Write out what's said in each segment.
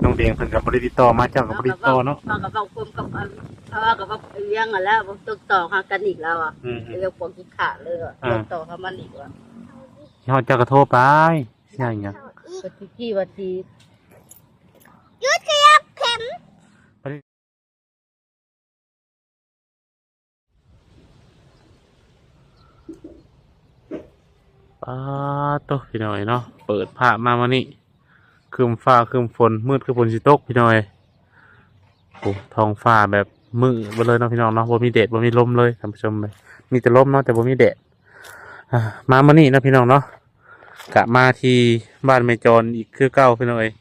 ນ້ອງແດງເພິ່ນກໍບໍ່ໄດ້ຕິດຕໍ່ມາ ເຈົ້າກໍບໍ່ໄດ້ຕິດຕໍ່ເນາະ. ເຮົາກໍເວົ້າຄວາມກັບອັນ ເຮົາກໍເວົ້າເລື່ອງຫັ້ນແຫຼະ ບໍ່ຕິດຕໍ່ຫາກັນອີກແລ້ວອະ. ອືມໆ ເລື່ອງພວກທີ່ຂາດເລີຍອະ ອ່າ ຕິດຕໍ່ຫາມັນອີກວ່າ ຮອດເຈົ້າກໍໂທໄປ ຢ່າງຫຍັງ ກໍຊິ ທີ່ວ່າຊິ ຢຸດຂະຫຍັບເຂັມ. ປາໂຕ ພີ່ນ້ອງເອີຍເນາະ ເປີດພາບມາມື້ນີ້ ຄຶ້ມຟ້າຄຶ້ມຝົນ ມືດຄືຝົນຊິຕົກ ພີ່ນ້ອງເອີຍ. ໂອ້ ທ້ອງຟ້າແບບມືດເບິດເລີຍເນາະ ພີ່ນ້ອງເນາະ ບໍ່ມີແດດ ບໍ່ມີລົມເລີຍ ທ່ານຜູ້ຊົມເອີຍ. ມີແຕ່ລົມເນາະ ແຕ່ບໍ່ມີແດດ. ອ່າ ມາມື້ນີ້ເນາະ ພີ່ນ້ອງເນາະ ກະມາທີ່ບ້ານແມ່ຈອນອີກຄືເກົ່າ ພີ່ນ້ອງເອີຍ.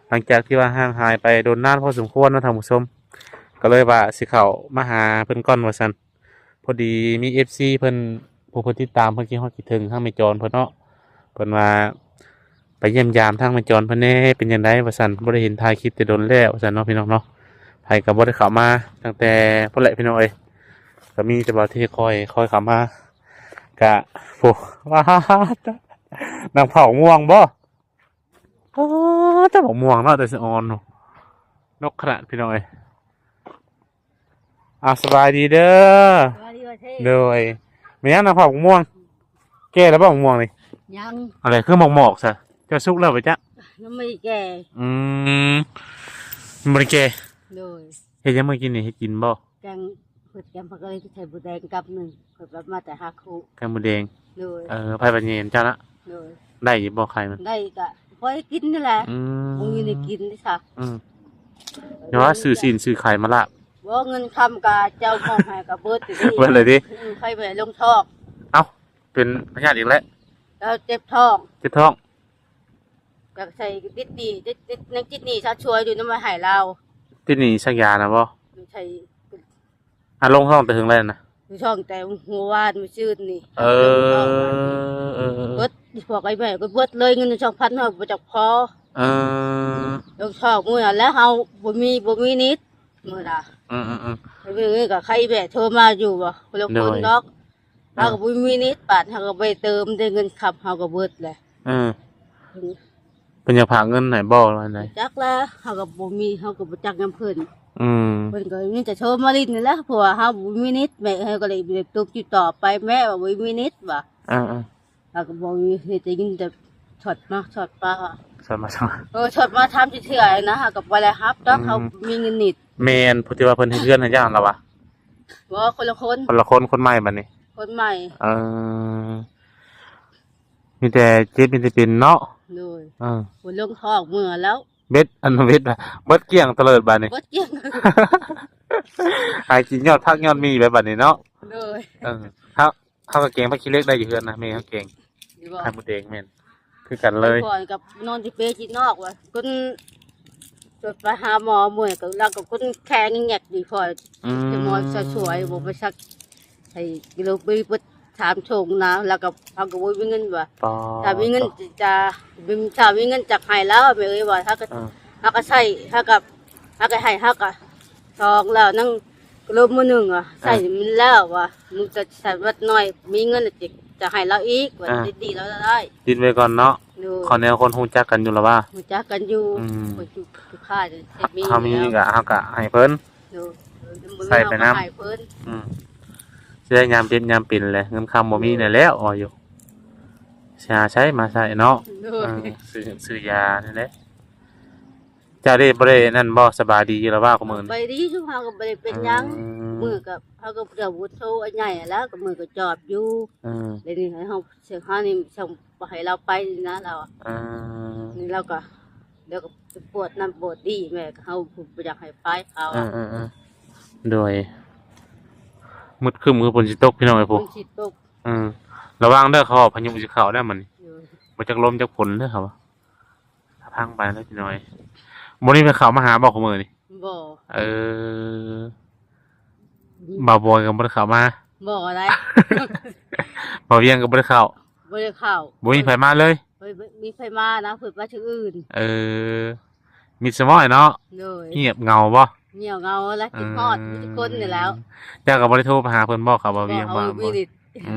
ຫຼັງຈາກທີ່ວ່າຫ່າງຫາຍໄປດົນນານພໍສົມຄວນເນາະ ທ່ານຜູ້ຊົມ ກໍເລີຍວ່າຊິເຂົ້າມາຫາເພິ່ນກ່ອນວ່າຊັ້ນ. ພໍດີມີເອັຟຊີເພິ່ນ ຜູ້ເພິ່ນຕິດຕາມ ເພິ່ນຄິດຮອດຄິດເຖິງທາງແມ່ຈອນເພິ່ນເນາະ ເພິ່ນວ່າໄປຢ້ຽມຢາມທາງແມ່ຈອນເພິ່ນແດ່ ເປັນຈັ່ງໃດວ່າຊັ້ນ ບໍ່ໄດ້ເຫັນຖ່າຍຄລິບແຕ່ດົນແລ້ວວ່າຊັ້ນເນາະ ພີ່ນ້ອງເນາະ. ໃຜກໍບໍ່ໄດ້ເຂົ້າມາຕັ້ງແຕ່ພຸ້ນແຫຼະ ພີ່ນ້ອງເອີຍ ກໍມີແຕ່ບ່າວເທຄອຍ ຄອຍເຂົ້າມາ ກະ ໂອ້ ວ້າ ນາງເຜົາມ່ວງບໍ່? ອໍ ເຈົ້າໝາກມ່ວງເນາະ ແຕ່ສະອອນ ນົກຂະໜາດ ພີ່ນ້ອງເອີຍ. ອ່າ ສະບາຍດີເດີ. ສະບາຍດີວ່າເທ. ໂດຍ. ແມ່ນຫຍັງນາງເຜົາໝາກມ່ວງ? ແກ່ແລ້ວບໍ່ໝາກມ່ວງນີ້? ຍັງ. ອະໄລຄືໝອກໆຊະ? ເຈົ້າສຸກແລ້ວບໍ່ຈັກ? ຍັງບໍ່ໄດ້ແກ່. ອືມ ຍັງບໍ່ໄດ້ແກ່. ໂດຍ. ເຮັດຫຍັງມື້ກີ້ນີ້ ເຮັດກິນບໍ່? ແກງ ເພິ່ນແກງຜັກກະເລີຍ ໃສ່ໝູແດງກັບໜຶ່ງ ເພິ່ນວ່າມາແຕ່ຫາຄູ່ ແກງໝູແດງ. ໂດຍ. ເອີ ໃຜວ່າແຍ່ນເຈົ້ານະ? ໂດຍ. ໄດ້ຢູ່ບໍ່ໄຂ່ມັນ? ໄດ້ກະພໍໃຫ້ກິນນີ້ແຫຼະ. ອືມ ບໍ່ມີແນວກິນເດ້ຊະ. ອືມ ແຕ່ວ່າຊື້ຊີ້ນຊື້ໄຂ່ມາລາບ. ບໍ່ ເງິນຄຳກະເຈົ້າມອບໃຫ້ກະເບິດຢູ່ນີ້ ເບິດເລີຍຕິ? ອືມ ໄຂ່ແມ່ລົງທ້ອງ. ເອົ້າ ເປັນພະຍາດອີກແລ້ວ? ແລ້ວເຈັບທ້ອງ. ເຈັບທ້ອງ. ກໍໃສ່ຕິດໜີ້ ຕິດ ຕິດ ຍັງຕິດໜີ້ຊາວຊ່ວຍຢູ່ນຳ ໄວ້ໃຫ້ລາວ. ຕິດໜີ້ສັກຢານະບໍ່? ໃສ່ ອາ ລົງທ້ອງແຕ່ເຖິງແລ້ວນະ? ລົງທ້ອງແຕ່ມື້ວານມື້ຊືນນີ້. ເອີ ເອີ ເອີ ເອີ ເບິດ ພວກໄອ້ແມ່ກໍເບິດເລີຍ ເງິນສອງພັນເຮົາບໍ່ຈັກພໍ. ເອີ ລົງທ້ອງມື້ນັ້ນແຫຼະ ເຮົາບໍ່ມີ ບໍ່ມີນິດມື້ນະ. ອືມໆໆ ມື້ນີ້ກໍໃຫ້ແມ່ໂທມາຢູ່ບໍ່ ຄົນລະຄົນດອກ. ເຮົາກໍບໍ່ມີນິດ ບາດເຮົາກໍໄປເຕີມໄດ້ ເງິນຄຳເຮົາກໍເບິດແຫຼະ. ເອີ ເພິ່ນຢາກຝາກເງິນໃຫ້ບໍ່ ວ່າໃດ? ຈັກແລ້ວ ເຮົາກໍບໍ່ມີ ເຮົາກໍບໍ່ຈັກນຳເພິ່ນ. ອືມ ເພິ່ນກໍມີແຕ່ໂທມາຫຼິ້ນນີ້ແຫຼະ ເພາະວ່າເຮົາບໍ່ມີນິດ ແມ່ເຮົາກໍເລີຍບໍ່ໄດ້ຕິດຕໍ່ໄປ ແມ່ວ່າບໍ່ມີນິດວ່າ. ເອີໆ ເຮົາກໍບໍ່ມີ ໄດ້ຍິນແຕ່ສອດມາສອດໄປ ສອດມາ ເອີ ສອດມາຖາມເທື່ອນະ ເຮົາກໍບໍ່ໄດ້ຮັບດອກ. ອືມ ເຮົາມີເງິນນິດ. ແມ່ນ ຜູ້ທີ່ວ່າເພິ່ນເຮັດເຮືອນໃຫ້ເຈົ້າຫັ້ນລະວະ? ບໍ່ ຄົນລະຄົນ ຄົນລະຄົນ ຄົນໃໝ່ບັດນີ້ ຄົນໃໝ່. ເອີ ມີແຕ່ເຈັບມີແຕ່ເປັນເນາະ. ໂດຍ. ເອີ ບໍ່ລົງທ້ອງເມື່ອແລ້ວ ເບັດ ອັນເບັດ ເບິດກ້ຽງຕະເລີດບັດນີ້ ເບິດກ້ຽງ ຫາກິນຍອດຜັກຍອດໝີ່ໄປບັດນີ້ເນາະ. ໂດຍ. ເອີ ເຮົາ ເຮົາກໍແກງຜັກຂີ້ເຫຼັກໄດ້ຢູ່ເຮືອນນະ ແມ່ເຮົາແກງ ໄຂ່ມົດແດງ. ແມ່ນ ຄືກັນເລີຍ ຂ້ອຍກັບນອນທີ່ເປທີ່ນອກວ່າ ຄົນ ໄປຫາໝໍເມື່ອຍກໍ ລາວກໍຄົນແຂງແງກດີ ຂ້ອຍ. ອືມ ແຕ່ໝໍຊ່ວຍໆ ບໍ່ໄປສັກໃຫ້ກິໂລບີເບິດສາມຖົງນະ ແລ້ວກໍເຮົາກໍບໍ່ມີເງິນວ່າ. ຖ້າມີເງິນຈະ ຖ້າມີເງິນຈະໃຫ້ລາວ ແມ່ເອີຍວ່າ ເຮົາກໍ ເອີ ເຮົາກໍໃຊ້ ເຮົາກໍ ເຮົາກໍໃຫ້ ເຮົາກໍຊອງແລ້ວ ນັ່ງ ໂລມື້ໜຶ່ງອະ ໃຊ້ມັນແລ້ວວ່າ ມັນຈະໃຊ້ວັດໜ້ອຍ ມີເງິນຈະ ຈະໃຫ້ລາວອີກວ່າ. ອາ ຕິດໜີ້ລາວໄດ້ ຕິດໄວ້ກ່ອນເນາະ. ໂດຍ. ເຂົາແນວຄົນຮູ້ຈັກກັນຢູ່ລະວ່າ ຮູ້ຈັກກັນຢູ່. ອືມ ເຮົາມີກະ ເຮົາກະໃຫ້ເພິ່ນ. ໂດຍ. ໃຊ້ໄປນຳ ໃຫ້ເພິ່ນ. ອືມ ຊິໄດ້ຍາມເຈັບຍາມເປັນແຫຼະ ເງິນຄຳບໍ່ມີແນ່ແລ້ວ ອໍຢູ່ ຊິຫາໃສມາໃຊ້ເນາະ. ໂດຍ. ເອີ ຊື້ ຊື້ຢານີ້ແຫຼະ. ເຈົ້າເດ້ ບໍ່ໄດ້ນັ້ນບໍ່ ສະບາຍດີຢູ່ລະວ່າ ຄູ່ມື້ນີ້? ສະບາຍດີຢູ່ ເຮົາກໍບໍ່ໄດ້ເປັນຫຍັງ. ອືມ ມື້ກໍ ເຮົາກໍເຈົ້າບຸດໂທອັນໃຫຍ່ແລ້ວ ກໍມື້ກໍຈອບຢູ່. ເອີ ດຽວນີ້ໃຫ້ເຮົາ ເຮົານີ້ສົ່ງ ບໍ່ໃຫ້ລາວໄປນີ້ນະ ລາວ. ເອີ ນີ້ລາວກໍ ດຽວກໍປວດນັ້ນປວດນີ້ ແມ່ເຮົາບໍ່ຢາກໃຫ້ໄປເຮົາ. ເອີໆໆ ໂດຍ. ມືດຄຶ້ມຄືຝົນຊິຕົກ ພີ່ນ້ອງເອີຍ ພຸ້ນ ຝົນຊິຕົກ. ເອີ ລະວັງເດີ ເຂົາວ່າພາຍຸຊິເຂົ້າແລ້ວມື້ນີ້. ໂດຍ. ບໍ່ຈັກລົມຈັກຝົນເດີ ເຂົາວ່າ. ພັງໄປແລ້ວພີ່ນ້ອງເອີຍ. ບໍ່ມີໃຜເຂົ້າມາຫາບໍ່ ຄູ່ມື້ນີ້? ບໍ່. ເອີ ອືມ ບ່າວບອຍກໍບໍ່ໄດ້ເຂົ້າມາ? ບໍ່ໄດ້. ບ່າວວຽງກໍບໍ່ໄດ້ເຂົ້າ? ບໍ່ໄດ້ເຂົ້າ. ບໍ່ມີໃຜມາເລີຍ? ບໍ່ ບໍ່ມີໃຜມານະ ເພິ່ນໄປທາງອື່ນ. ເອີ ມິດສະໝ້ອຍເນາະ. ໂດຍ. ງຽບເຫງົາບໍ່? ງຽບເຫງົາແຫຼະ ຄິດຮອດ ອືມ ທຸກຄົນນີ້ແຫຼ້ວ. ເຈົ້າກໍບໍ່ໄດ້ໂທໄປຫາເພິ່ນບໍ່ ເຂົາບໍ່ວຽງ ບໍ່ ບໍ່ມີນິດ. ອື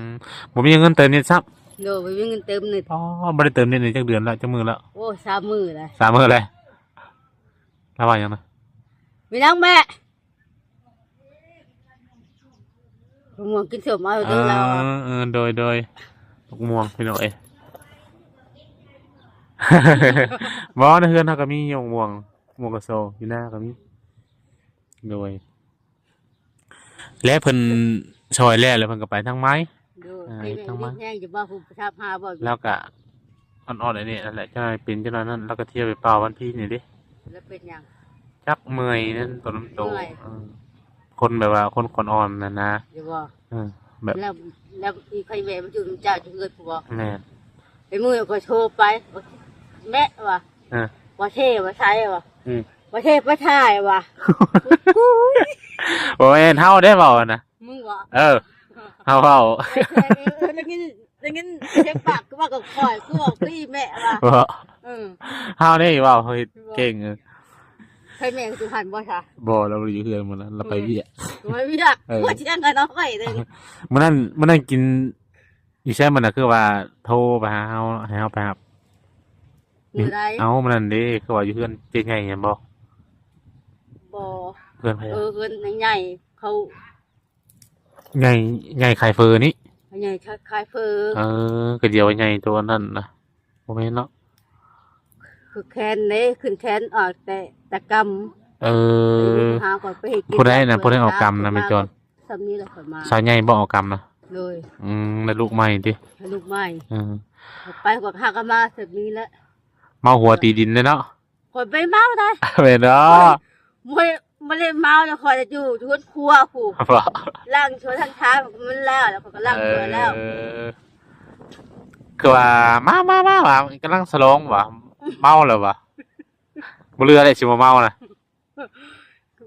ມ ບໍ່ມີເງິນເຕີມນິດຊ້ຳ. ໂດຍ ບໍ່ມີເງິນເຕີມນິດ. ອໍ ບໍ່ໄດ້ເຕີມນິດນີ້ຈັກເດືອນແລ້ວ ຈັກມື້ແລ້ວ? ໂອ້ ສາມມື້ແລ້ວ. ສາມມື້ແລ້ວ. ລາວວ່າຫຍັງນະ? ມີຫຍັງແມ່? ໝາກມ່ວງກິນສົ້ມເອົາເດີລາວ. ເອີ ເອີ ໂດຍ ໂດຍ ໝາກມ່ວງພີ່ນ້ອງເອີຍ. ບໍ່ ໃນເຮືອນເຮົາກໍມີໝາກມ່ວງ ໝາກກະຊໍ ຢູ່ນາກໍມີ. ໂດຍ ແລະເພິ່ນຊ່ອຍແລ້ວ ແລ້ວເພິ່ນກໍໄປທາງໄມ້. ໂດຍ ອ່າ ເຮັດທາງໄມ້ ແຮງຢູ່ບໍ່ ຜູ້ປະທັບຫາບໍ່? ແລ້ວກໍອ່ອນໆ ອັນນີ້ນັ້ນແຫຼະ ຈັກໜ້ອຍເປັນ ຈັກໜ້ອຍນັ້ນ ແລ້ວກໍທ່ຽວໄປປ່າວວັນພີນີ້ເດ້. ແລ້ວເປັນຫຍັງ? ຈັກເມື່ອຍນັ້ນ ຕົວນຳໂຕ. ເມື່ອຍ ເອີ ຄົນແບບວ່າຄົນອ່ອນໆ ນັ້ນນະ. ຢູ່ບໍ່? ເອີ ແບບ ແລ້ວ ແລ້ວອີ່ໄຜແມ່ມາຢູ່ນຳເຈົ້າຢູ່ເຮືອນພຸ້ນບໍ່? ແມ່ນ. ໄອ້ມື້ຂ້ອຍໂທໄປ ແມ່ວ່າ ເອີ ບໍ່ເທ່ບໍ່ໄທວ່າ ອືມ ບໍ່ເທ່ບໍ່ຖ່າຍວ່າ. ໂອ້ຍ ບໍ່ແມ່ນເຮົາເດ້ເວົ້ານະ. ມຶງເວົ້າ? ເອີ ເຮົາເວົ້າ. ໄດ້ຍິນ ໄດ້ຍິນສຽງປາກຄືວ່າກັບຂ້ອຍ ຄືວ່າຄືອີ່ແມ່ວ່າ. ບໍ່ ເອີ ເຮົານີ້ເວົ້າ ເຮົາເຮັດເກັ່ງ. ໃຜແມ່ຢູ່ຫັ້ນບໍ່ຊະ? ບໍ່ ລາວບໍ່ໄດ້ຢູ່ເຮືອນມື້ນັ້ນ ລາວໄປວຽກ. ໄປວຽກ. ເອີ ວ່າຊິຍັງກັນເນາະ ຂ້ອຍເດ້. ມື້ນັ້ນ ມື້ນັ້ນກິນຢູ່ໃສມື້ນັ້ນ ຄືວ່າໂທໄປຫາເຮົາ ໃຫ້ເຮົາໄປຮັບ. ມື້ໃດ? ເອົ້າ ມື້ນັ້ນເດ້ ຄືວ່າຢູ່ເຮືອນເຈ້ໃຫຍ່ຫັ້ນບໍ່? ບໍ່ ເຮືອນໃຜ? ເອີ ເຮືອນນາງໃຫຍ່ເຂົາ. ໃຫຍ່ ໃຫຍ່ຂາຍເຝີນີ້? ໃຫຍ່ຂາຍເຝີ. ເອີ ກໍດຽວໃຫຍ່ໂຕນັ້ນນະ ບໍ່ແມ່ນເນາະ? ຄືແຄນເດ້ ຂຶ້ນແຄນອອກແຕ່ ແຕ່ກຳ. ເອີ ຫາກໍໄປເຮັດກິນ. ຜູ້ໃດນະ ຜູ້ໃດເອົາກຳນະແມ່ຈອນ? ສ່ຳນີ້ແຫຼະຂ້ອຍມາ. ສາວໃຫຍ່ບໍ່ເອົາກຳນະ? ໂດຍ. ອືມ ໄດ້ລູກໃໝ່ຕິ? ໄດ້ລູກໃໝ່. ເອີ ໄປກໍຫາກໍມາສ່ຳນີ້ແຫຼະ. ເມົາຫົວຕີດິນເດ້ເນາະ. ຂ້ອຍບໍ່ໄດ້ເມົາໃດ. ແມ່ນບໍ່? ຂ້ອຍບໍ່ ບໍ່ໄດ້ເມົານະ ຂ້ອຍຢູ່ເຮືອນຄົວພຸ້ນ. ບໍ່ ລ້າງຖ້ວຍລ້າງຊາມມັນແລ້ວ ແລ້ວຂ້ອຍກໍລ້າງຖ້ວຍແລ້ວ. ເອີ ຄືວ່າ ມາ ມາ ມາ ວ່າກຳລັງສະຫຼອງວ່າ ເມົາແລ້ວວ່າ ບໍ່ເຫຼືອແລ້ວ ຊິບໍ່ເມົານະ.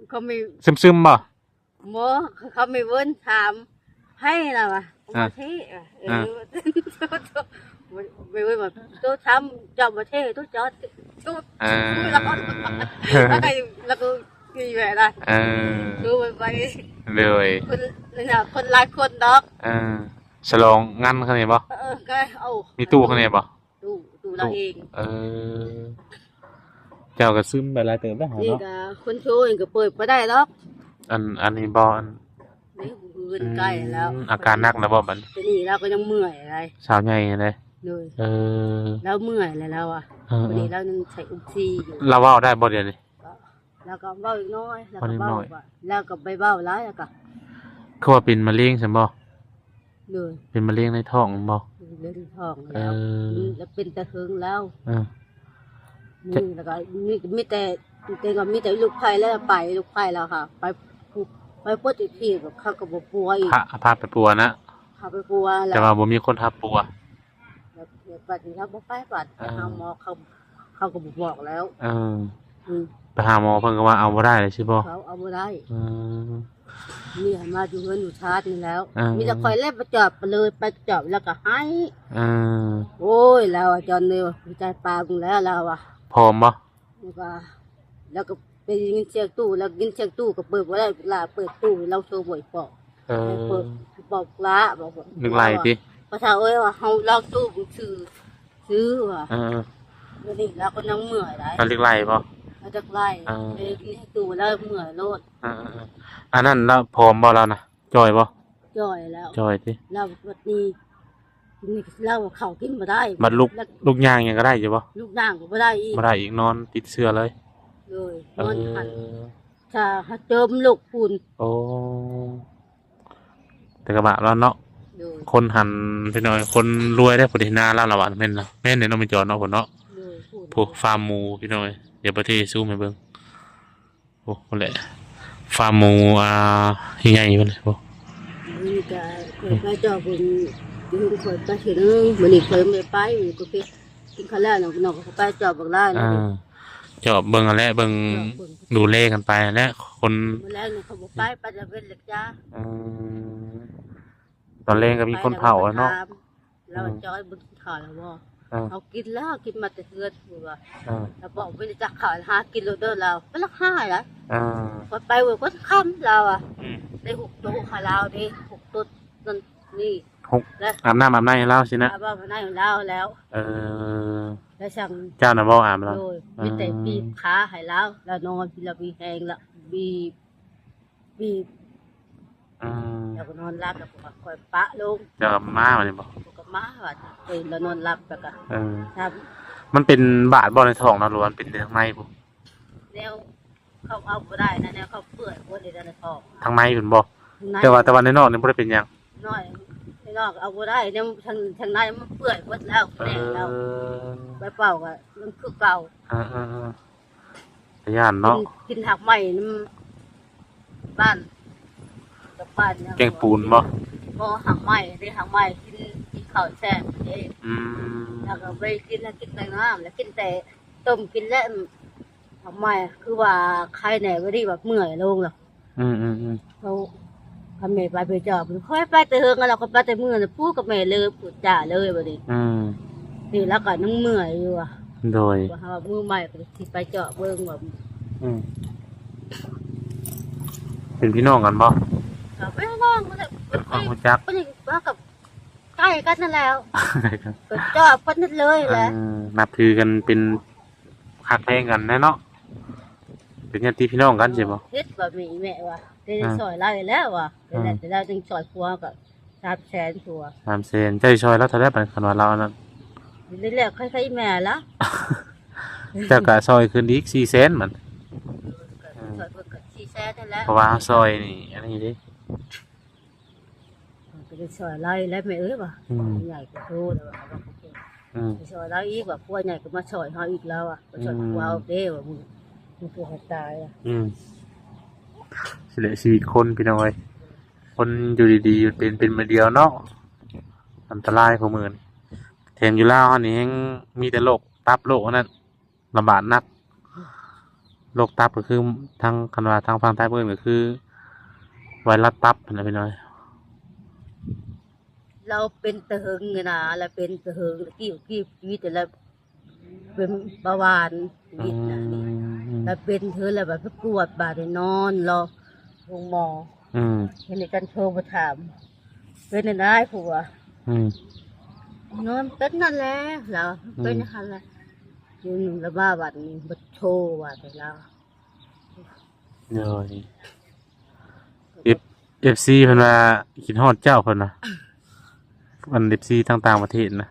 ເຂົາມີ ຊຶມໆ ບໍ່? ບໍ່ ເຂົາມີເວີນຖາມໃຜລະວ່າ ອ່າ ປະເທດວ່າ. ເອີ ອ່າ ໄປເວີນວ່າ ໂຕຖາມເຈົ້າປະເທດ ໂຕເຈົ້າ ໂຕ ອ່າ ລະກໍ ລະກໍມີແບບນັ້ນ. ເອີ ຄືໄປ ໂດຍ ຄົນ ຄົນຫຼາຍຄົນດອກ. ເອີ ສະຫຼອງງານຂ້າງໃນບໍ່? ເອີ ກໍເອົາ ມີຕູ້ຂ້າງໃນບໍ່? ຕູ້ ຕູ້ລາວເອງ. ເອີ ເຈົ້າກໍຊຶມໄປຫຼາຍເຕີບແລ້ວເນາະ. ນີ້ກໍຄົນໂທເອງກໍເປີດບໍ່ໄດ້ດອກ. ອັນ ອັນນີ້ບໍ່ ອັນ ນີ້ເຮືອນໃກ້ແລ້ວ. ອືມ ອາການໜັກແລ້ວບໍ່ບັດນີ້? ແຕ່ນີ້ລາວກໍຍັງເມື່ອຍໄດ໋. ສາວໃຫຍ່ເດ້. ໂດຍ. ເອີ ລາວເມື່ອຍແລ້ວລາວອະ. ເອີ ບາດນີ້ລາວຍັງໃສ່ອົກຊີຢູ່. ລາວເວົ້າໄດ້ບໍ່ດຽວນີ້? ລາວກໍເວົ້າເລັກນ້ອຍ ລາວກໍເວົ້າ ເວົ້າເລັກນ້ອຍ ວ່າ ລາວກໍໄປເວົ້າຫຼາຍ ລາວກໍ ຄືວ່າເປັນມະເຮັງຊັ້ນບໍ່? ໂດຍ. ເປັນມະເຮັງໃນທ້ອງແມ່ນບໍ່? ເປັນມະເຮັງໃນທ້ອງແລ້ວ. ເອີ ລາວເປັນແຕ່ເຫິງແລ້ວ. ເອີ ນີ້ ແລ້ວກໍມີ ມີແຕ່ ແຕ່ກໍມີແຕ່ລູກໄພ້ແລ້ວໄປ ລູກໄພ້ແລ້ວກໍໄປ ໄປປົວອີກທີ ເຂົາກໍບໍ່ປົວອີກ. ພາ ພາໄປປົວນະ? ພາໄປປົວແລ້ວ ແຕ່ວ່າບໍ່ມີຄົນພາປົວ. ແລ້ວ ແລ້ວບັດນີ້ເຮົາບໍ່ໄປບັດ ອ່າ ຫາໝໍເຂົາ ເຂົາກໍບໍ່ບອກແລ້ວ. ເອີ ອືມ ໄປຫາໝໍເພິ່ນກໍວ່າເອົາບໍ່ໄດ້ແລ້ວຊິບໍ່? ເຂົາເອົາບໍ່ໄດ້. ເອີ ນີ້ໃຫ້ມາຢູ່ເຮືອນຢູ່ຊານນີ້ແລ້ວ. ເອີ ມີແຕ່ຂ້ອຍແຫຼະໄປຈອບ ໄປເລີຍ ໄປຈອບແລ້ວກໍໄຫ້. ເອີ ໂອ້ຍ ລາວວ່າ ຈອນນີ້ ໃຈປາມຶງແລ້ວ ລາວວ່າ. ພ້ອມບໍ່? ແລ້ວກໍ ແລ້ວກໍໄດ້ຍິນສຽງຕູ້ ແລ້ວໄດ້ຍິນສຽງຕູ້ກໍເປີດບໍ່ໄດ້ ລາວເປີດຕູ້ ລາວໂທບອກ. ເອີ ເປີດບອກລາ ບອກ ນຶກໄລ່ຕິ? ພາສາເອີຍວ່າ ເຮົາລອງຕູ້ມື້ຊື່ ຊື່ວ່າ. ເອີ ມື້ນີ້ລາວກໍຍັງເມື່ອຍໄດ໋. ລາວລຶກໄລ່ບໍ່? ລາວລຶກໄລ່. ເອີ ໄດ້ຍິນສຽງຕູ້ລາວເມື່ອຍໂລດ. ເອີ ອັນນັ້ນລາວຜອມບໍ່ລາວນະ? ຈ່ອຍບໍ່? ຈ່ອຍແລ້ວ. ຈ່ອຍຕິ? ລາວບັດນີ້ ລາວເຂົ້າກິນບໍ່ໄດ້. ບັດລຸກ ລຸກຍ່າງຫຍັງກໍໄດ້ຢູ່ບໍ່? ລຸກຍ່າງກໍບໍ່ໄດ້ອີກ. ບໍ່ໄດ້ອີກ ນອນຕິດເສື່ອເລີຍ. ໂດຍ. ເອີ ນອນຫັ້ນ ຖ້າຫາເຈີມລຸກພຸ້ນ. ໂອ້ ແຕ່ກະບາບລາວເນາະ. ໂດຍ. ຄົນຫັ້ນພີ່ນ້ອງ ຄົນລວຍເດ້ ຜູ້ທີ່ໜ້າລາວລະວ່າ ແມ່ນລະ ແມ່ນເດ້ເນາະ ແມ່ນຈອນເນາະ ພຸ້ນເນາະ. ໂດຍ. ພຸ້ນ ພຸ້ນ ຟາມໝູພີ່ນ້ອງ ດຽວປະເທດຊູແມ່ເບິ່ງ. ໂອ້ ພຸ້ນແຫຼະ ຟາມໝູ ອ່າ ໃຫຍ່ໆ ພຸ້ນແຫຼະ. ໂອ້ ມື້ນີ້ກະຂ້ອຍໄປຈອບເບິ່ງ ຢູ່ເຮືອນຂ້ອຍໄປເທື່ອໜຶ່ງ ມື້ນີ້ຂ້ອຍບໍ່ໄດ້ໄປ ຂ້ອຍກິນ ກິນເຂົ້າແລ້ວ ນ້ອງກໍໄປຈອບເບິ່ງຫຼາຍແລ້ວ. ອ່າ ຈອບເບິ່ງຫັ້ນແຫຼະ ເບິ່ງ ຈອບເບິ່ງ ດູແລກັນໄປຫັ້ນແຫຼະ ຄົນ ມື້ແລກນີ້ຂ້ອຍບໍ່ໄປ ໄປຕາເວັນແລ້ວຈ້າ. ອືມ ຕອນແລງກໍມີຄົນເຝົ້າແລ້ວເນາະ. ລາວວ່າ ອືມ ຈອຍ ເບິ່ງກິນເຂົ້າແລ້ວບໍ່? ເອີ ເຮົາກິນແລ້ວ ກິນມາແຕ່ເຮືອນພຸ້ນວ່າ. ເອີ ລາວບອກ ບໍ່ໄດ້ຈັກເຂົ້າ ຫາກິນໂລດເດີລາວ ໄປລັກຫາໄດ໋. ເອີ ຂ້ອຍໄປເວີ້ຍ ຄົນຄ່ຳລາວອະ. ອືມ ໄດ້ຫົກໂຕໃຫ້ລາວເດ້ ຫົກໂຕນັ້ນນີ້ ຫົກ ອາບນ້ຳອາບໃນໃຫ້ລາວຊີ້ນະ. ອາບນ້ຳອາບໃນໃຫ້ລາວແລ້ວ. ເອີ ລະສັ່ງ ເຈົ້ານະບໍ່ອາບລາວ? ໂດຍ ເອີ ມີແຕ່ບີບຂາໃຫ້ລາວ ລາວນອນ ລາວມີແຮງລະບີບ ບີບ ອືມ ລາວກໍນອນຫຼັບ ລາວກໍຄ່ອຍປະລົງ. ເຈົ້າມາບາດນີ້ບໍ່? ກໍມາບາດ ເອີ ລາວນອນຫຼັບ ລາວກໍ ເອີ ມັນເປັນບາດບໍ່ໃນທ້ອງນະ ຫຼືວ່າມັນເປັນທາງໃນພຸ້ນ? ແນວ ເຂົາເອົາບໍ່ໄດ້ນະ ແນວເຂົາເປື່ອຍໝົດເລີຍໃນທ້ອງ ທາງໃນພຸ້ນບໍ່? ທາງໃນ ແຕ່ວ່າ ແຕ່ວ່າໃນນອກນີ້ບໍ່ໄດ້ເປັນຫຍັງ? ນ້ອຍ ໃນນອກເອົາບໍ່ໄດ້ ແນວທາງ ທາງໃນມັນເປື່ອຍໝົດແລ້ວ ເອີ ແຕກແລ້ວ ໄປເປົ່າກໍຍັງຄືເກົ່າ. ເອີໆໆ ຕາຢ້ານເນາະ ກິນ ກິນຮາກໄມ້ນຳບ້ານ ກັບບ້ານ ແກງປູນບໍ່? ບໍ່ ຮາກໄມ້ເດ້ ຮາກໄມ້ ກິນ ກິນເຂົ້າແຊບເດ້. ອືມ ແລ້ວກໍໄປກິນ ແລ້ວກິນແຕ່ນ້ຳ ແລ້ວກິນແຕ່ ຕົ້ມກິນແລ້ວ ທຳໄມຄືວ່າໄຄແດ່ ບໍ່ໄດ້ວ່າເມື່ອຍລົງລະ. ອືມໆໆ ເຂົາ ຄັນແມ່ໄປໄປຈອບ ຂ້ອຍໄປແຕ່ເຫິງແລ້ວ ຂ້ອຍໄປແຕ່ມື້ນະ ປູກັບແມ່ເລີຍ ປູຈ້າເລີຍບັດນີ້. ອືມ ນີ້ລາວກໍຍັງເມື່ອຍຢູ່ວ່າ. ໂດຍ ວ່າຫາວ່າມື້ໃໝ່ກໍຊິໄປເຈາະເບິ່ງວ່າ. ອືມ ເປັນພີ່ນ້ອງກັນບໍ່? ກໍເປັນພີ່ນ້ອງ ເປັນຄວາມຮູ້ຈັກ ເປັນ ວ່າກັບ ໃກ້ກັນນັ້ນແຫຼ້ວ ກໍຈອບກັນນັ້ນເລີຍແຫຼະ. ເອີ ນັບຖືກັນເປັນ ຮັກແພງກັນແຫຼະເນາະ ເປັນຍາດຕິພີ່ນ້ອງກັນຊີ້ບໍ່? ເຮັດວ່າມີແມ່ວ່າ ໄດ້ ອ່າ ຊ່ອຍລາວແລ້ວວ່າ ອ່າ ແຕ່ລາວຈັ່ງຊ່ອຍຜົວກໍສາມແສນຜົວ ສາມແສນ. ເຈົ້າຊິຊ່ອຍລາວເທົ່າໃດບັດ ຄັນວ່າລາວອັນນັ້ນ? ນີ້ແຫຼະ ຄ່ອຍໆ ແມ່ລະ ເຈົ້າກໍຊ່ອຍຄືນອີກສີ່ແສນມັນ ເອີ ກໍຊ່ອຍເພິ່ນກໍສີ່ແສນນັ້ນແຫຼະ ເພາະວ່າເຮົາຊ່ອຍນີ້ ອັນນີ້ເດ້. ມັນກໍໄດ້ຊ່ອຍລາວແລ້ວແມ່ເອີຍວ່າ ອືມ ໃຫຍ່ກໍໂຕແລ້ວວ່າ ອືມ ໄປຊ່ອຍລາວອີກວ່າ ຜົວໃຫຍ່ກໍມາຊ່ອຍເຮົາອີກແລ້ວວ່າ ໄປຊ່ອຍ ອືມ ຜົວເຮົາເດ້ວ່າ ມື້ ມື້ຜົວເຮົາຕາຍ. ອືມ ຊິແຫຼະ ຊີວິດຄົນພີ່ນ້ອງເອີຍ ຄົນຢູ່ດີໆ ຢູ່ເປັນ ເປັນມື້ດຽວເນາະ ອັນຕະລາຍກວ່າໝື່ນ. ແຖມຢູ່ລາວເຮົານີ້ແຮ່ງມີແຕ່ໂລກຕັບ ໂລກອັນນັ້ນ ລະບາດໜັກ ໂລກຕັບກໍຄືທາງ ຄັນວ່າທາງຝັ່ງໄທເພິ່ນກໍຄືໄວຣັສຕັບຫັ້ນນະພີ່ນ້ອງ. ລາວເປັນແຕ່ເຫິງນະ ລາວເປັນແຕ່ເຫິງ ກີ້ ກີ້ ກີ້ແຕ່ລາວເປັນເບົາຫວານ ອືມ ລາວເປັນເທື່ອລະບາດໄປກວດ ບາດນີ້ນອນລໍໂຮງໝໍ. ອືມ ເຫັນກັນໂທມາຖາມ ເປັນແນວໃດຜົວ? ອືມ ນອນເປັນນັ້ນແຫຼະລາວ ອືມ ເປັນຫັ້ນແຫຼະ ຢູ່ລະບາດນີ້ ບໍ່ໂທວ່າແຕ່ລາວ. ໂດຍ ເອັຟ ເອັຟຊີ ເພິ່ນວ່າຄິດຮອດເຈົ້າ ເພິ່ນວ່າ ອັນ ເອັຟຊີ ທາງຕ່າງປະເທດນະ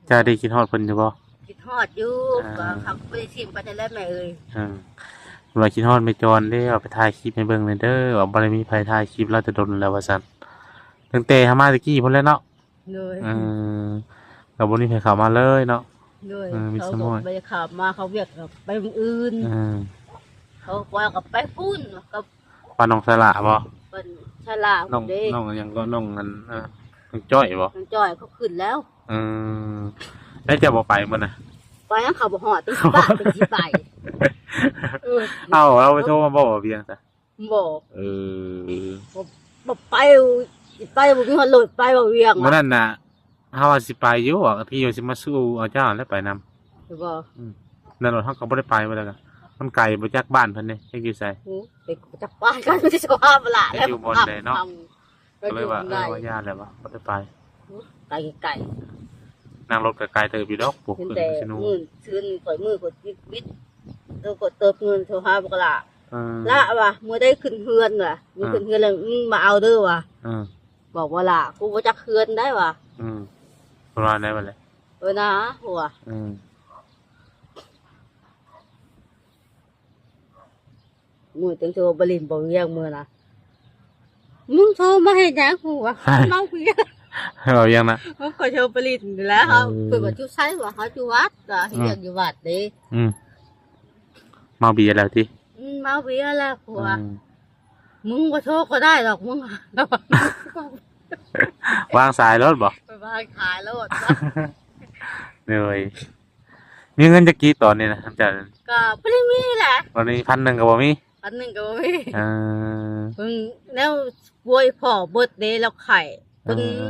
ເຈົ້າໄດ້ຄິດຮອດເພິ່ນຢູ່ບໍ່? ຄິດຮອດຢູ່ ອ່າ ກໍເຂົາກໍບໍ່ໄດ້ຖິ້ມໄປແລ້ວແມ່ເອີຍ. ອ່າ ເພິ່ນວ່າຄິດຮອດແມ່ຈອນເດ້ ວ່າໄປຖ່າຍຄລິບໃຫ້ເບິ່ງແດ່ເດີ ວ່າບໍ່ໄດ້ມີໃຜຖ່າຍຄລິບລາວແຕ່ດົນແລ້ວວ່າຊັ້ນ ຕັ້ງແຕ່ເຮົາມາແຕ່ກີ້ພຸ້ນແຫຼະເນາະ. ໂດຍ ເອີ ກໍບໍ່ມີໃຜເຂົ້າມາເລີຍເນາະ. ໂດຍ ເອີ ມີ ເຂົາ ສະມອຍ ບໍ່ໄດ້ເຂົ້າມາ ເຂົາວຽກກໍໄປມື້ອື່ນ. ເອີ ເຂົາວ່າກໍໄປພຸ້ນ ກັບ ບ້ານນ້ອງສາລາບໍ່? ບ້ານສາລາ ນ້ອງເດ້ ນ້ອງຫຍັງກໍ ນ້ອງອັນ ເອີ ນ້ອງຈ້ອຍບໍ່? ນ້ອງຈ້ອຍເຂົາຂຶ້ນແລ້ວ. ເອີ ແລ້ວເຈົ້າບໍ່ໄປມື້ນະ? ໄປຫຍັງ ເຂົາບໍ່ຮອດ ເປັນຊິບາດ ເປັນຊິໄປ. ເອີ ເອົ້າ ລາວໄປໂທມາບອກວ່າວຽງຊະ? ບໍ່ ເອີ ບໍ່ ບໍ່ໄປ ໄປບໍ່ມີຮອດລົດໄປວ່າວຽງ. ມື້ນັ້ນນະ ເຮົາວ່າຊິໄປຢູ່ ວ່າພີ່ວ່າຊິມາສູ່ເອົາເຈົ້າແລ້ວໄປນຳ ບໍ່ ອືມ ນັ້ນລົດເຮົາກໍບໍ່ໄດ້ໄປ ວ່າແລ້ວກໍມັນໄກບໍ່ຈັກບ້ານເພິ່ນເດ້ ຈັກຢູ່ໃສ. ໂອ້ ໄປຈັກບ້ານກັນ ມັນຊິສະພາບລະ ຈັກຢູ່ບ່ອນໃດເນາະ. ກໍເລີຍວ່າ ເອີ ວ່າຢ້ານແຫຼະວ່າບໍ່ໄດ້ໄປ ໄກ ໄກ ນັ່ງລົດກໍໄກເຕີບຢູ່ດອກ ພວກຂຶ້ນໄປຊິນູ ເງິນຊື່ນ ຂ້ອຍມືກດບິດ ເອີ ກດເຕີບເງິນໂທຫາບັກຫຼ້າ ເອີ ລະວ່າ ມື້ໃດຂຶ້ນເຮືອນວ່າ ມື້ຂຶ້ນເຮືອນແລ້ວ ອືມ ມາເອົາເດີວ່າ ເອີ ບອກວ່າ ຫຼ້າ ກູບໍ່ຈັກເຮືອນໄດ໋ວ່າ ອືມ ເພິ່ນວ່າແນວໃດບັດນີ້ ເອີ ນາ ຫົວ ອືມ ມື້ຈັ່ງໂທໄປຫຼິ້ນບໍ່ວຽງມື້ນະ ມຶງໂທມາເຮັດຫຍັງ? ກູວ່າ ເມົາເບຍ ເມົາຫຍັງນະ? ມັນກໍໂທໄປຫຼິ້ນນີ້ແຫຼະ ເອີ ເຮົາ ເພິ່ນວ່າຢູ່ໃສ? ວ່າເຮົາຢູ່ວັດ ວ່າເຮັດວຽກຢູ່ວັດເດ້ ອືມ ເມົາເບຍແລ້ວຕິ? ອືມ ເມົາເບຍແລ້ວ ກູວ່າ ອືມ ມຶງບໍ່ໂທກໍໄດ້ດອກ ມຶງ ວາງສາຍໂລດບໍ? ໄປວາງສາຍໂລດ ໂດຍ ມີເງິນຈັກກີບຕອນນີ້ນະ ອາຈານ? ກໍບໍ່ໄດ້ມີແຫຼະ ຕອນນີ້ພັນໜຶ່ງກໍບໍ່ມີ ພັນໜຶ່ງກໍບໍ່ມີ ເອີ ເພິ່ນແນວປ່ວຍພໍ່ເບິດເດ້ ລາວໄຂ້ ເພິ່ນ ເອີ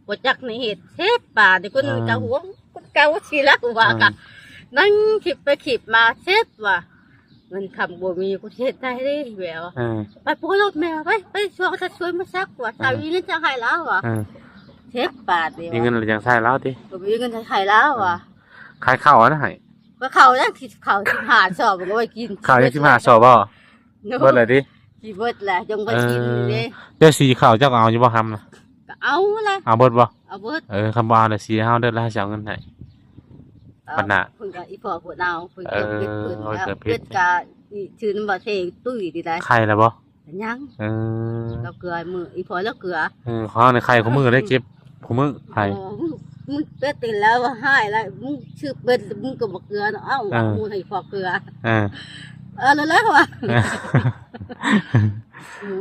ບໍ່ຈັກແນວເຮັດ ເຈັບບາດນີ້ ເພິ່ນ ເອີ ກໍຫວງ ຄົນເກົ່າຊິລະວ່າ ເອີ ກໍນັ່ງຄິດໄປຄິດມາ ເຈັບວ່າ ເງິນຄຳບໍ່ມີ ກູຊິເຮັດໄດ້ເດ້ ແມ່ວ່າ ເອີ ໄປປົວລົດແມ່ວ່າ ໄປ ໄປຊ່ວຍ ເຂົາຈະຊ່ວຍມາຊັກວ່າ ເອີ ຖ້າມີເງິນຈະໃຫ້ລາວວ່າ ເອີ ເຈັບບາດນີ້ ມີເງິນແລ້ວຈັ່ງໃຊ້ລາວຕິ ກໍມີເງິນຈະໃຫ້ລາວວ່າ ເອີ ຂາຍເຂົ້າຫັ້ນໃຫ້ ກໍເຂົ້ານະ ເຂົ້າສິບຫ້າຊອບ ມັນກໍໄວ້ກິນ ເຂົ້າຍັງສິບຫ້າຊອບບໍ່? ເນາະ ເບິດແລ້ວຕິ? ຊິເບິດແລ້ວ ຍັງບໍ່ກິນເດ້. ເອີ ເຈົ້າສີເຂົ້າເຈົ້າກໍເອົາຢູ່ບໍ່ ຫຳນະ? ກໍເອົາແຫຼະ ເອົາເບິດບໍ່? ເອົາເບິດ. ເອີ ຄັນບໍ່ເອົາລະສີເຮົາເດີ ລະເຮົາຊິເອົາເງິນໃຫ້ ເອີ ບັດໜ້າ. ເພິ່ນກໍ ອີ່ພໍ່ເພິ່ນເອົາ ເພິ່ນກໍເກັບເພິ່ນແລ້ວ ເອົາເກີບເພັດ ເພິ່ນກໍນີ້ ຊື້ນຳບໍ່ເທຕຸ້ຍນີ້ໄດ໋. ໄຂ່ລະບໍ່? ຍັງ. ເອີ ລາວເກືອມື້ ອີ່ພໍ່ລາວເກືອ. ເອີ ຂອງເຮົານີ້ໄຂ່ຄູ່ມື້ເດ້ ເກັບຄູ່ມື້ໄຂ່. ອໍ ມຶງ ມຶງເປັດຕິແລ້ວຮ້າຍລະ ມຶງຊື່ເປັດ ມຶງກໍບໍ່ເກືອເນາະ. ເອົ້າ ເອີ ໝູ່ໃຫ້ພໍ່ເກືອ. ເອີ ເອີ ແລ້ວວ່າ ເອີ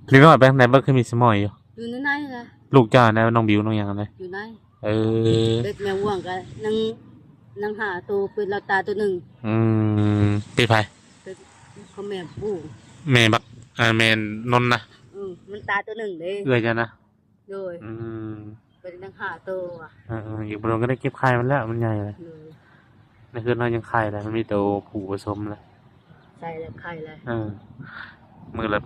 ເດັກນ້ອຍໄປທາງໃດເບິດ ຄືມີສະໝອຍຢູ່? ຢູ່ໃນໃນລະ. ລູກເຈົ້ານະ ນ້ອງບິວ ນ້ອງຫຍັງນະ? ຢູ່ໃນ. ເອີ ເປັດແມ່ຫວ່າງກໍນາງ ນາງຫ້າໂຕ ເປັດລາວຕາຍໂຕໜຶ່ງ. ອືມ ເປັດໃຜ? ເປັດຂອງແມ່ປູ ແມ່ບັກ ອ່າ ແມ່ນົນນະ. ອືມ ມັນຕາຍໂຕໜຶ່ງເດ້ ເອື້ອຍເຈົ້ານະ. ໂດຍ. ອືມ ເປັດນາງຫ້າໂຕວ່າ. ເອີໆ ອີກບໍ່ດົນກໍໄດ້ເກັບໄຂ່ມັນແລ້ວ ມັນໃຫຍ່ແລ້ວ. ໂດຍ. ໃນເຮືອນເຮົາຍັງໄຂ່ແຫຼະ ມັນມີໂຕຜູ້ປະສົມແຫຼະ ໃສ່ແລ້ວໄຂ່ແລ້ວ. ເອີ ມື້ລະ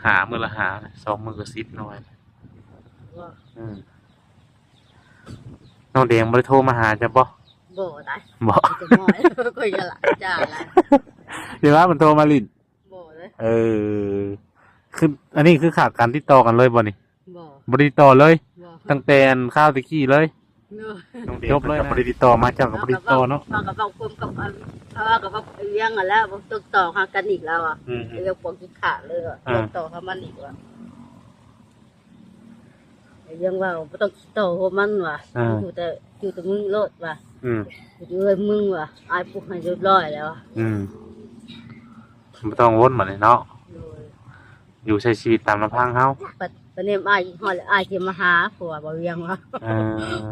ຫ້າ ມື້ລະຫ້າ ສອງມື້ກໍສິບໜ່ວຍ. ວ່າ ອືມ ນ້ອງແດງບໍ່ໄດ້ໂທມາຫາເຈົ້າບໍ່? ບໍ່ໄດ໋. ບໍ່? ມີແຕ່ໝໍ ຂ້ອຍກໍລະ ຢ່າລະ ຢ່າວ່າມັນໂທມາຫຼິ້ນ. ບໍ່ເລີຍ. ເອີ ຄື ອັນນີ້ຄືຂາດການຕິດຕໍ່ກັນເລີຍບໍ່ນີ້? ບໍ່ ບໍ່ໄດ້ຕິດຕໍ່ເລີຍ. ບໍ່ ຕັ້ງແຕ່ອັນຄາວແຕ່ກີ້ເລີຍ. ໂດຍ. ຈົບເລີຍນະ ບໍ່ໄດ້ຕິດຕໍ່ມາ ເຈົ້າກໍບໍ່ໄດ້ຕິດຕໍ່ເນາະ. ເຮົາກໍເວົ້າຄວາມກັບອັນ ເຮົາກໍເວົ້າວຽງຫັ້ນແຫຼະ ບໍ່ຕິດຕໍ່ຫາກັນອີກແລ້ວອະ. ອືມ ເລື່ອງພວກກິນຂາດເລີຍ ອືມ ຕິດຕໍ່ຫາມັນອີກວ່າ. ຍັງວ່າບໍ່ຕ້ອງຕິດຕໍ່ພວກມັນວ່າ ເອີ ຢູ່ແຕ່ ຢູ່ແຕ່ມຶງໂລດວ່າ. ອືມ ຢູ່ເຮືອນມຶງວ່າ ອ້າຍປຸກໃຫ້ຮຽບຮ້ອຍແລ້ວ. ອືມ ບໍ່ຕ້ອງວົນບັດນີ້ເນາະ. ໂດຍ. ຢູ່ໃຊ້ຊີວິດຕາມລຳພັງເຮົາ. ບັດ ບັດນີ້ອ້າຍຮອດແລ້ວ ອ້າຍຊິມາຫາ ເພາະວ່າບໍ່ວຽງວ່າ. ເອີ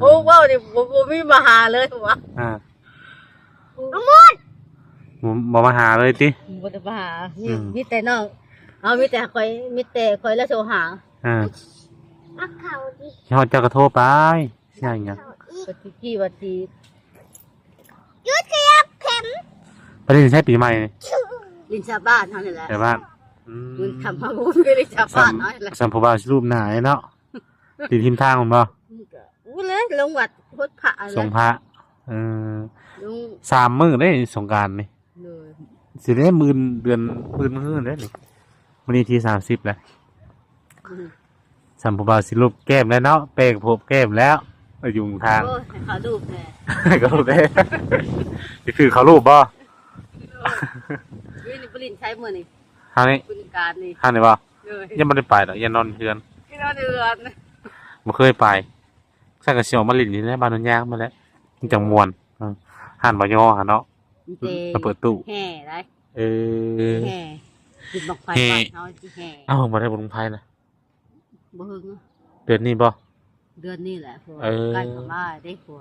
ໂອ້ ເວົ້ານີ້ບໍ່ ບໍ່ມີມາຫາເລີຍວ່າ. ເອີ ບໍ່ ບໍ່ມາຫາເລີຍຕິ? ບໍ່ໄດ້ມາຫາ ມີ ອືມ ມີແຕ່ນ້ອງ ເອົາ ມີແຕ່ຂ້ອຍ ມີແຕ່ຂ້ອຍລະໂທຫາ. ເອີ ມາເຂົ້າດິ ຮອດເຈົ້າກໍໂທໄປ. ຍ່າງຫຍັງ? ປະຕິກີວ່າຊິ ຢຸດຂະຫຍັບເຂັມ. ໄປຫຼິ້ນໃສປີໃໝ່ນີ້? ຫຼິ້ນຊາວບ້ານເຮົານີ້ແຫຼະ. ຊາວບ້ານ. ອືມ ບຸນທຳເຮົາບຸນໄປຫຼິ້ນຊາວບ້ານເຮົານີ້ແຫຼະ. ສ່ຳຜູ້ບ່າວຊິຮູບໜ້າເນາະ. ຫຼິ້ນທິມທາງພຸ້ນບໍ່? ກໍ ໂອ້ ເລີຍລົງວັດຫົດພະ. ສົງພະ. ເອີ ລົງ ສາມມື້ເດ້ສົງການນີ້. ໂດຍ. ຊິໄດ້ໝື່ນເດືອນ ໝື່ນມື້ເດ້ນີ້. ມື້ນີ້ທີສາມສິບແລ້ວ. ອືມ ສ່ຳຜູ້ບ່າວຊິລູບແກ້ມແລ້ວເນາະ ແປ້ງໂພບແກ້ມແລ້ວ ໄປຢູ່ທາງ. ໂອ້ຍ ໃຫ້ເຂົາລູບແດ່ ໃຫ້ເຂົາລູບແດ່. ຊິຖືເຂົາລູບບໍ່? ໂດຍ. ເຮີ້ຍ ນີ້ໄປຫຼິ້ນໃສມື້ນີ້? ທາງນີ້ ບຸນການນີ້ ທາງນີ້ບໍ່? ໂດຍ. ຍັງບໍ່ໄດ້ໄປດອກ ຍັງນອນເຮືອນ ຍັງນອນເຮືອນ ບໍ່ເຄີຍໄປ. ຊັ້ນກໍຊິອອກມາຫຼິ້ນນີ້ແຫຼະ ບ້ານໂນນຍາງມາແຫຼະ ມັນຈັ່ງມ່ວນ. ເອີ ຮ້ານບໍ່ຍໍຫັ້ນເນາະ ມີແຕ່ ມາເປີດຕູ້ ແຫ່ໄດ໋. ເອີ ແຫ່ ບຸນບັ້ງໄຟ ແຫ່ ບ້ານເຮົາຊິແຫ່. ເອົ້າ ບໍ່ໄດ້ບຸນບັ້ງໄຟນະ? ບໍ່ເຖິງ ເດືອນນີ້ບໍ່? ເດືອນນີ້ແຫຼະ ເອີ ໃກ້ເຂົ້າມາເດ້ ເອີ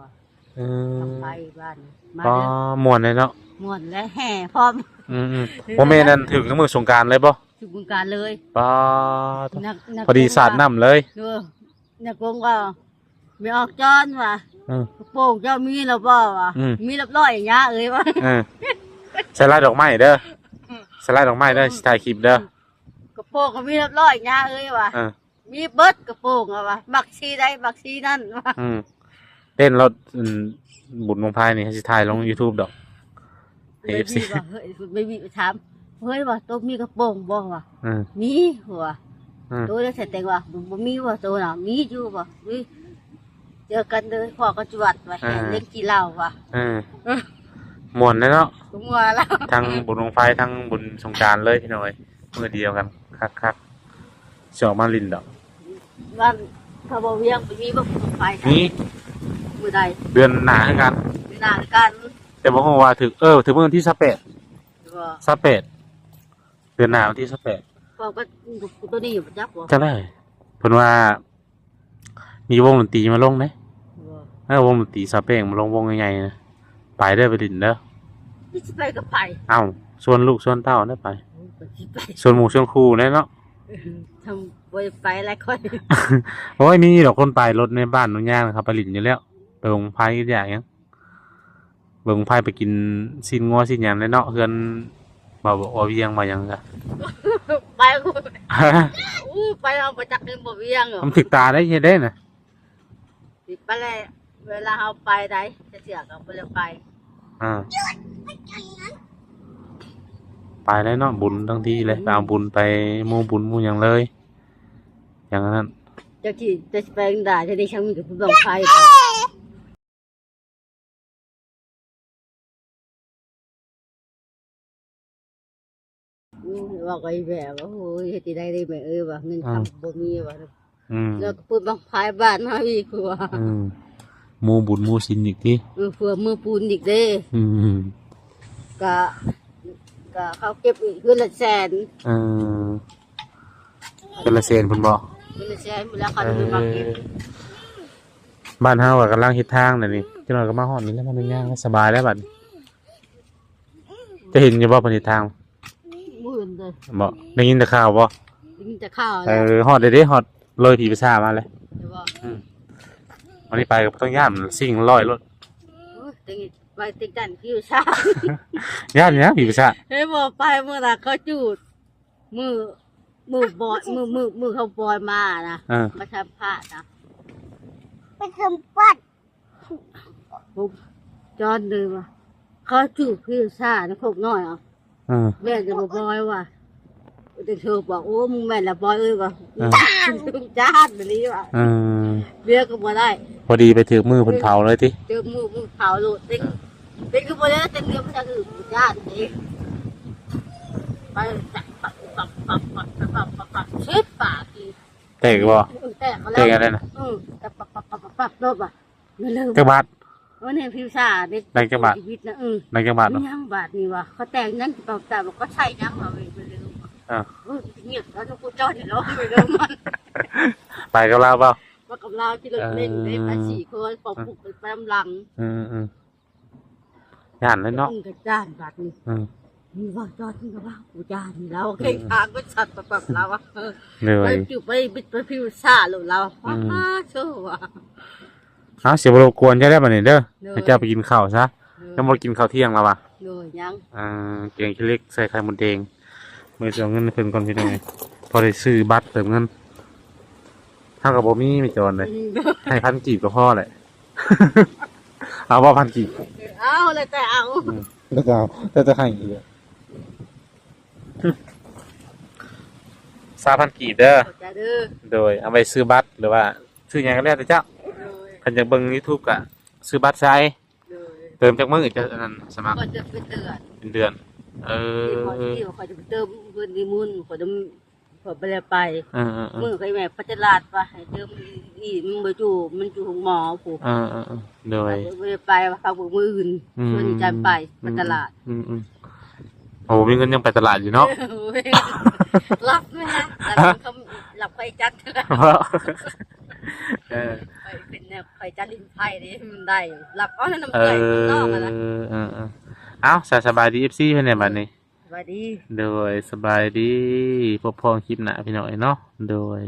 ບັ້ງໄຟບ້ານ ມາເດີ. ອໍ ມ່ວນເດ້ເນາະ ມ່ວນ ແລະແຫ່ພ້ອມ. ອືມໆ ບໍ່ແມ່ນອັນຖືກມື້ສົງການເລີຍບໍ່? ຖືກສົງການເລີຍ. ປ້າ ພໍດີສາດນ້ຳເລີຍ. ເອີ ຍາກົງວ່າ ແມ່ອອກຈອນວ່າ ເອີ ກະໂປງເຈົ້າມີແລ້ວບໍ່ວ່າ? ອືມ ມີຮຽບຮ້ອຍຍ່າເອີຍວ່າ. ເອີ ໃສ່ລາຍດອກໄມ້ເດີ ໃສ່ລາຍດອກໄມ້ເດີ ຊິຖ່າຍຄລິບເດີ. ກະໂປງກໍມີຮຽບຮ້ອຍຍ່າເອີຍວ່າ. ເອີ ມີເບິດກະໂປງວ່າ ມັກສີໃດມັກສີນັ້ນວ່າ. ອືມ ເຕັ້ນລົດ ອືມ ບຸນບັ້ງໄຟນີ້ ຊິຖ່າຍລົງຢູທູບດອກ. ເອັຟຊີ ເຮີ້ຍ ໄບບີໄປຖາມ ເຮີ້ຍວ່າ ໂຕມີກະໂປງບໍ່ວ່າ? ເອີ ມີວ່າ. ເອີ ໂຕໄດ້ສະແຕງວ່າ ບໍ່ ບໍ່ມີວ່າ ໂຕນະ ມີຢູ່ວ່າ. ອຸ້ຍ ເຈີກັນເດີ ພໍ້ກັນຢູ່ວັດວ່າ. ເອີ ແຫ່ຫຼິ້ນກິນເຫຼົ້າວ່າ. ເອີ ມ່ວນເດ້ເນາະ ມ່ວນລະ ທັງບຸນບັ້ງໄຟ ທັງບຸນສົງການເລີຍ ພີ່ນ້ອງເອີຍ ມື້ດຽວກັນ ຄັກໆ. ຊິອອກມາຫຼິ້ນດອກ ບ້ານເຂົາບໍ່ວຽງ ມີບໍ່ໄປ? ມີ ມື້ໃດ? ເດືອນໜ້າຄືກັນ ເດືອນໜ້າຄືກັນ ແຕ່ບໍ່ຮູ້ວ່າຖືກ ເອີ ຖືກມື້ວັນທີຊາວແປດ ບໍ່ ຊາວແປດ ເດືອນໜ້າວັນທີຊາວແປດ. ເວົ້າກັບໂຕນີ້ຢູ່ ບໍ່ຈັກບໍ່? ຈັກແລ້ວ ເພິ່ນວ່າມີວົງດົນຕີມາລົງເດ້. ບໍ່ ເອີ ວົງດົນຕີສາວແປ້ງມາລົງ ວົງໃຫຍ່ໆນະ. ໄປເດີ ໄປຫຼິ້ນເດີ. ຊິໄປກໍໄປ. ເອົ້າ ຊວນລູກຊວນເຕົ້າໄດ້ໄປ. ໂອ້ຍ ໄປຊິໄປ ຊວນໝູ່ຊວນຄູ່ແດ່ເນາະ. ທຳ ບໍ່ໄດ້ໄປແລ້ວຂ້ອຍ. ໂອ້ຍ ມີດອກຄົນໄປລົດໃນບ້ານໜູຍ່າງ ເຂົາໄປຫຼິ້ນຢູ່ແລ້ວ ໄປເບິ່ງບັ້ງໄຟ ຢາກຫຍັງ ເບິ່ງບັ້ງໄຟ ໄປກິນຊີ້ນງົວຊີ້ນຫຍັງແຫຼະເນາະ ເຮືອນບໍ່ ບໍ່ວຽງບໍ່ຫຍັງກະ ໄປ. ອູ້ ໄປເອົາໄປຈັກເດີ ບໍ່ວຽງ ມັນຖືກຕາໄດ໋ ເຮັດໄດ້ນະ. ຊິໄປແລ້ວ ເວລາເຮົາໄປໃດ ຈະເທື່ອກໍບໍ່ໄດ້ໄປ. ອ່າ ໄປໄດ້ເນາະ ບຸນທັງທີເລີຍ ໄປເອົາບຸນ ໄປໝູ່ບຸນໝູ່ຫຍັງເລີຍ ຢ່າງນັ້ນ. ເຈົ້າຊິ ເຈົ້າຊິໄປທາງໃດ ທາງນີ້ຊ່າງມີແຕ່ບຸນບັ້ງໄຟບໍ? ອືມ ເວົ້າກັບອີແມ່ວ່າ ໂອ້ຍ ເຮັດຈັ່ງໃດເດ້ແມ່ເອີຍວ່າ ເງິນຄຳ ອືມ ບໍ່ມີວ່າ ອືມ ແລ້ວກໍປືນບັ້ງໄຟບ້ານເຮົາອີກວ່າ ອືມ ໝູ່ບຸນໝູ່ສິນອີກຕິ ເອີ ເພື່ອໝູ່ບຸນອີກເດ້ ອືມ ກະ ກະເຂົາເກັບອີກເຮືອນລະແສນ ເອີ ເຮືອນລະແສນພຸ້ນບໍ? ເຮືອນລະແສນພຸ້ນແລ້ວ ເຂົາຈະມາເກັບ ເອີ ບ້ານເຮົາກໍກຳລັງເຮັດທາງແລ້ວນີ້ ຈັກໜ້ອຍກໍມາຮອດນີ້ແລ້ວ ມັນຍ່າງສະບາຍແລ້ວບັດນີ້. ຈະເຫັນຢູ່ບໍ່ເພິ່ນເຮັດທາງ? ບໍ່ເຫັນເດ້. ບໍ່ ໄດ້ຍິນແຕ່ຂ່າວບໍ່? ໄດ້ຍິນແຕ່ຂ່າວແຫຼະ. ເອີ ຮອດແລ້ວເດ້ ຮອດເລີຍຜີປາສາດມາແລ້ວ. ແມ່ນບໍ່? ອືມ ວັນນີ້ໄປກໍບໍ່ຕ້ອງຢ້ານ ສິ່ງລອຍໂລດ. ໂອ້ຍ ໄປຕິດກັນຜີປາສາດ. ຢ້ານຫຍັງຜີປາສາດ? ເຫັນບໍ່ ໄປມື້ນັ້ນເຂົາຈູດ ມື້ ມື້ບອຍ ມື້ ມື້ ມື້ເຂົາບອຍມານະ ເອີ ມາສຳພາດນະ ໄປສຳພາດ ໂອ້ ຈອນເລີຍວ່າ ເຂົາຈູດຜີປາສາດນະ ຄົກນ້ອຍເອົາ ເອີ ແມ່ນແຕ່ບໍ່ບອຍວ່າ ເດັກໂທບອກ ໂອ້ ມຶງແມ່ນລະບອຍເອີຍວ່າ ເອີ ຈ້ານອີ່ຫຼີວ່າ ເອີ ເລືອກກໍບໍ່ໄດ້ ພໍດີໄປຖືກມື້ເພິ່ນເຜົາເລີຍຕິ ຖືກມື້ ມື້ເຜົາໂລດຕິ ເອີ ເປັນຄືບໍ່ໄດ້ ແຕ່ເລື່ອງມັນຈະອຶດຢ້ານເດ້ ໄປຈັບປັບປັບປັບປັບ ສິບປາກອີກ ແຕກບໍ່? ເອີ ແຕກ ແຕກອັນໃດນະ? ເອີ ປັບປັບປັບປັບປັບໂລດວ່າ ເງິນເລີຍ ຈັກບາດ? ໂອ້ ໃນພິວຊາເດ້ ໄດ້ຈັກບາດ? ຊີວິດນະ ເອີ ໄດ້ຈັກບາດ? ຍັງບາດນີ້ວ່າ ເຂົາແຕກຍັງ ເຂົາໃຊ້ຍັງວ່າ ເງິນເລີຍ ອ່າ ເອີ ງຽບແລ້ວ ກູຈອດນີ້ລະ ໄປກັບລາວບໍ່? ໄປກັບລາວ ຂີ່ລົດເບັນໄດ້ ໄປສີ່ຄົນ ພໍ່ປຸກໄປນຳຫຼັງ ອືມໆ ຢ້ານແລ້ວເນາະ ເພິ່ນກໍຢ້ານບາດນີ້ ອືມ ມີວ່າຈອດນີ້ກໍວ່າ ກູຢ້ານລາວ ເຄັ່ງທາງກໍສັດປັບໆລາວວ່າ ເອີ ໂດຍ ໄປຈຸໄປບິດໄປພິວຊາໂລດລາວ ອືມ ໂຊວ່າ ເອົາ ຊິບໍ່ລົບກວນເຈົ້າແລ້ວບັດນີ້ເດີ ໂດຍ ໃຫ້ເຈົ້າໄປກິນເຂົ້າຊະ ໂດຍ ຍັງບໍ່ໄດ້ກິນເຂົ້າທ່ຽງລາວວ່າ ໂດຍ ຍັງ ອ່າ ແກງຂີ້ເຫຼັກໃສ່ໄຂ່ມົດແດງ ເບິ່ງຊິເອົາເງິນໃຫ້ເພິ່ນກ່ອນພີ່ນ້ອງ ພໍໄດ້ຊື້ບັດເຕີມເງິນ ເຮົາກໍບໍ່ມີແມ່ຈອນເດ້ ອືມ ໃຫ້ພັນກີບກໍພໍແຫຼະ ເອົາບໍ່ ພັນກີບ? ເອົາ ແລ້ວແຕ່ເອົາ ອືມ ແລ້ວແຕ່ເອົາ ແລ້ວແຕ່ໃຫ້ອີກ ຊາວພັນກີບເດີ ຂອບໃຈເດີ ໂດຍ ເອົາໄວ້ຊື້ບັດ ຫຼືວ່າຊື້ຫຍັງກໍແລ້ວແຕ່ເຈົ້າ ໂດຍ ຄັນຢາກເບິ່ງຢູທູບກໍຊື້ບັດໃສ່ ໂດຍ ເຕີມຈັກມື້ຈະອັນນັ້ນສະໝັກ? ຂ້ອຍຈະເປັນເດືອນ ເປັນເດືອນ ເອີ ທີ່ຂ້ອຍຈະໄປເຕີມເງິນທີ່ໝູນ ຂ້ອຍຈະ ຂ້ອຍບໍ່ໄດ້ໄປ ເອີໆໆ ມື້ຂ້ອຍແມ່ໄປຕະຫຼາດວ່າໃຫ້ເຕີມອີກ ມັນບໍ່ຢູ່ ມັນຢູ່ໂຮງໝໍພຸ້ນ ເອີໆໆ ໂດຍ ຂ້ອຍບໍ່ໄດ້ໄປ ວ່າເຂົາບອກມື້ອື່ນ ອືມ ຊວນຈັນໄປ ອືມ ໄປຕະຫຼາດ ອືມໆ ໂອ້ ມີເງິນຍັງໄປຕະຫຼາດຢູ່ເນາະ ໂອ້ຍ ຫຼັບແມ່ ຫຼັບຄຳ ຫຼັບໄປຈັດ ເອີ ຂ້ອຍເປັນແນວ ຂ້ອຍຈະຫຼິ້ນໄພເດ້ ມັນໄດ້ ຫຼັບເອົານຳເອື້ອຍ ເອີ ນອກຫັ້ນນະ ເອີໆ ເອົ້າ ສະ ສະບາຍດີ ເອັບຊີ ເພິ່ນແດ່ບັດນີ້ ສະບາຍດີ ໂດຍ ສະບາຍດີ ພົບພໍ້ຄລິບໜ້າພີ່ນ້ອງເອີຍເນາະ ໂດຍ.